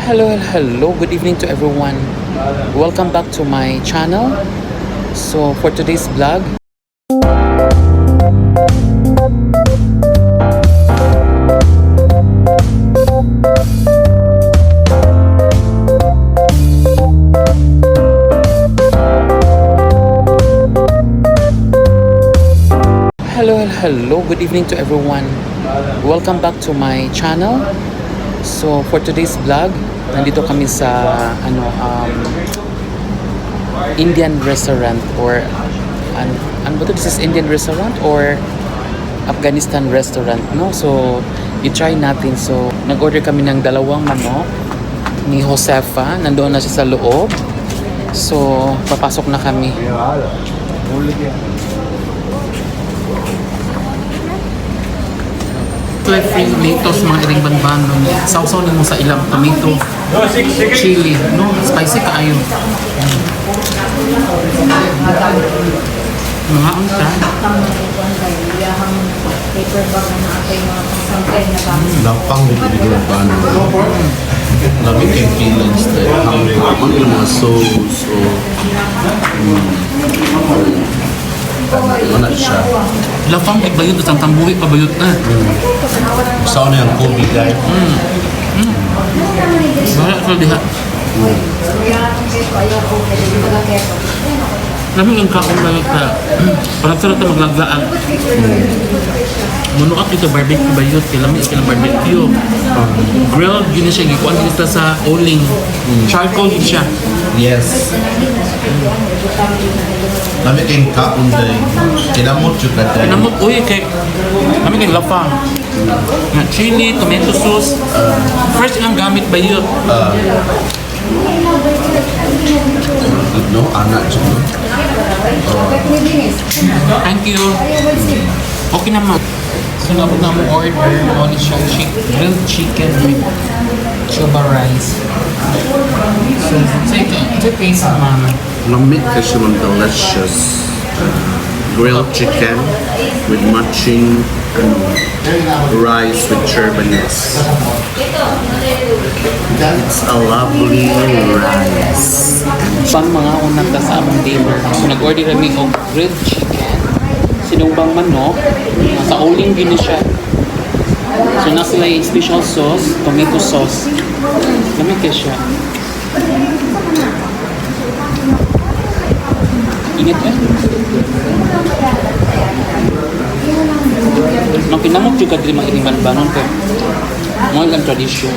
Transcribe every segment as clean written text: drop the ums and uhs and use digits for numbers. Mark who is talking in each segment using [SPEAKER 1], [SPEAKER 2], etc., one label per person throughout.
[SPEAKER 1] Hello, hello. Good evening to everyone. Welcome back to my channel. So, for today's vlog, hello, hello. Good evening to everyone. Welcome back to my channel. So, for today's vlog, nandito kami sa ano Indian restaurant or ano, ano ba to? This is Indian restaurant or Afghanistan restaurant, no? So, i-try natin. So, nag-order kami ng dalawang manok ni Josefa. Nandoon na siya sa loob. So, papasok na kami. Ito free tomatoes, mga iring banban. No? Sausaw mo sa ilang tomato, chili, no? Spicy kaayo. Mga unta.
[SPEAKER 2] Paper bag na naatay mga pangsampay na bag.
[SPEAKER 3] Lampang di pinigil ba ano? Lami kay feelings tayo. Ang ang yung mga sauce o ano siya.
[SPEAKER 1] Lafang ibayot, isang tambuhi pabayot na.
[SPEAKER 3] Sa na yung Kobe guy.
[SPEAKER 1] Bahala sa diha. Lami ang kaon bayot ka. Parang sarap na maglaglaan. Muno dito barbecue bayot kay lami kay barbecue. Grilled yun na siya gikuan dito sa oling. Charcoal yun siya.
[SPEAKER 3] Yes. Lami kay kaon day. Kinamot jud ka day.
[SPEAKER 1] Pinamot uy kay lami kay lafang. Na chili, tomato sauce. Fresh ang gamit bayot.
[SPEAKER 3] Good no, anak jud no.
[SPEAKER 1] Thank you. Okay naman. So, naabot na mo order. Mo ni siya grilled chicken with chuba rice. So, ito taste, mama.
[SPEAKER 3] Lami kay siya man delicious. Grilled chicken with matching ano, rice with cherbanes. It's a lovely rice.
[SPEAKER 1] Pang mga unang ta sa among dinner. So, nag-order kami og grilled chicken, sinumbang manok, sa uling gini siya. So, nasa sila yung special sauce, tomato sauce. Lami kay siya. Init eh. Nang pinamot juga diri mga ining banbanon kay mo lang tradisyon.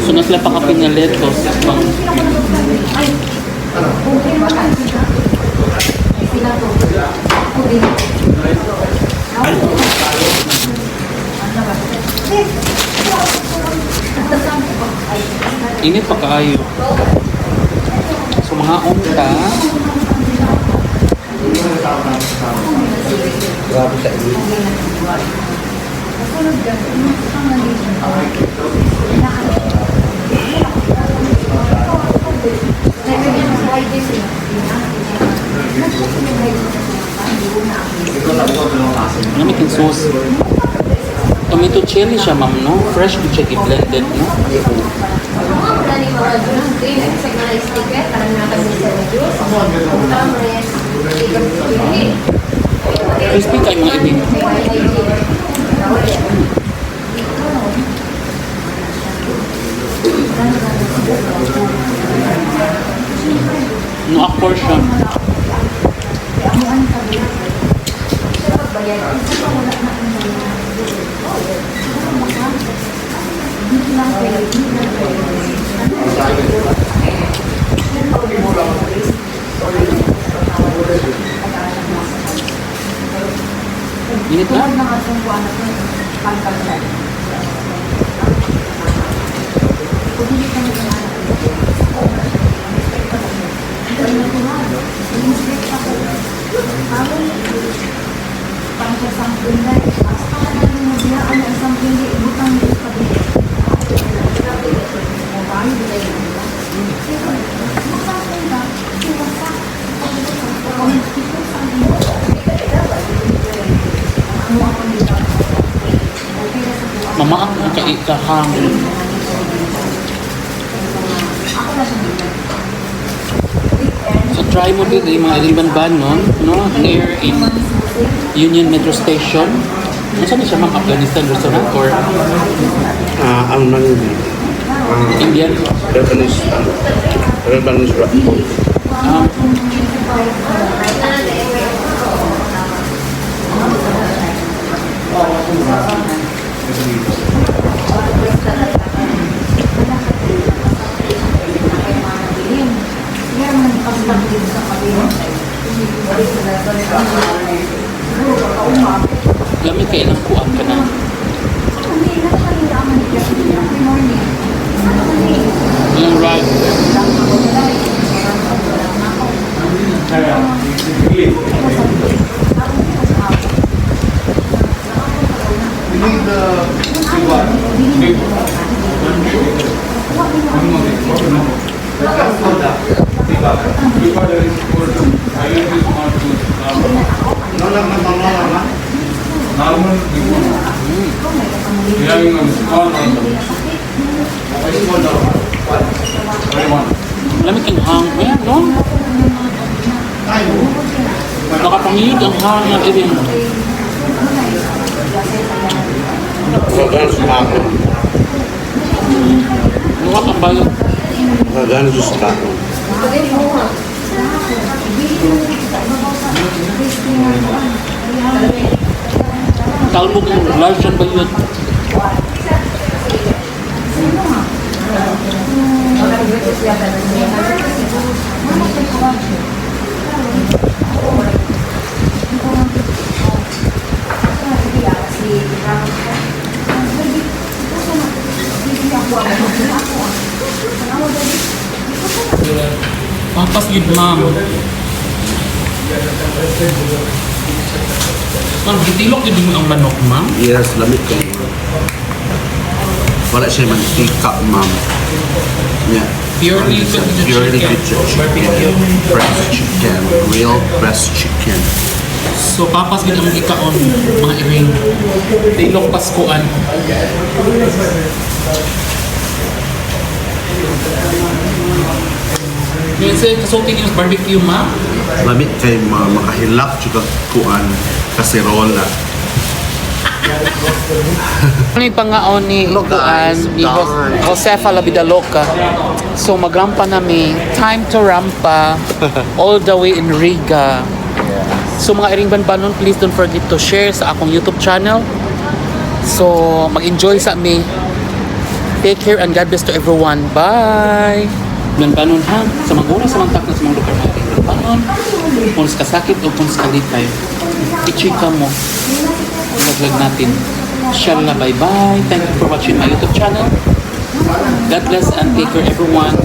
[SPEAKER 1] So na sila pakapin nga lettuce pang init pa kaayo. So mga unta,
[SPEAKER 3] Grabe ka init.
[SPEAKER 1] Ano may sauce? Tomato chili siya, ma'am, no? Fresh gud siya i-blended, no? Crispy kay mga ibig. No, a portion. Init na? Mamaak ang kaikahang. So try mo din yung mga ilang ban, no? No? Near in Union Metro Station. Ano siya, ma'am? Afghanistan restaurant or
[SPEAKER 3] Ah, ang nang
[SPEAKER 1] Indian?
[SPEAKER 3] Lebanese, ano, Lebanese rap.
[SPEAKER 1] Lami kay ilang kuan ka na. Ilang ride.
[SPEAKER 4] Normal. We having a small also. Very one.
[SPEAKER 1] Lami kay hang. Ayan, no? Nakapangiyod ang hang ng irin.
[SPEAKER 3] Nakagano sa kaon.
[SPEAKER 1] Mukha kang bayot.
[SPEAKER 3] Nakagano sa kaon.
[SPEAKER 1] Talbog ang large ang bayot. Papas gid, ma'am. Ma'am, gitilok gid mo ang manok, ma'am.
[SPEAKER 3] Yes, lamig kayo. Wala siya mantika, ma'am. Yeah.
[SPEAKER 1] Purely good
[SPEAKER 3] Purely
[SPEAKER 1] chicken.
[SPEAKER 3] good chicken.
[SPEAKER 1] Barbecue.
[SPEAKER 3] Breast chicken. Real breast chicken.
[SPEAKER 1] So papas gid ang ikaon mga iring. Tilok paskuan. Minsan kasulti niyo sa barbecue, ma'am.
[SPEAKER 3] Lamig kay ma makahilak juga kuan kaserola.
[SPEAKER 1] Ano yung pangaon ni
[SPEAKER 3] Hello,
[SPEAKER 1] Kuan,
[SPEAKER 3] guys.
[SPEAKER 1] ni Josefa Labidaloca. So magrampa nami, time to rampa all the way in Riga. So mga iring banbanon, please don't forget to share sa akong YouTube channel. So mag-enjoy sa mi. Take care and God bless to everyone. Bye! Banbanon ha, sa mga oras sa mga takna sa mga lugar mga iring banbanon, kung sa kasakit o kung sa kalikay, i-chika mo vlog natin. Shala, bye-bye. Thank you for watching my YouTube channel. God bless and take care, everyone.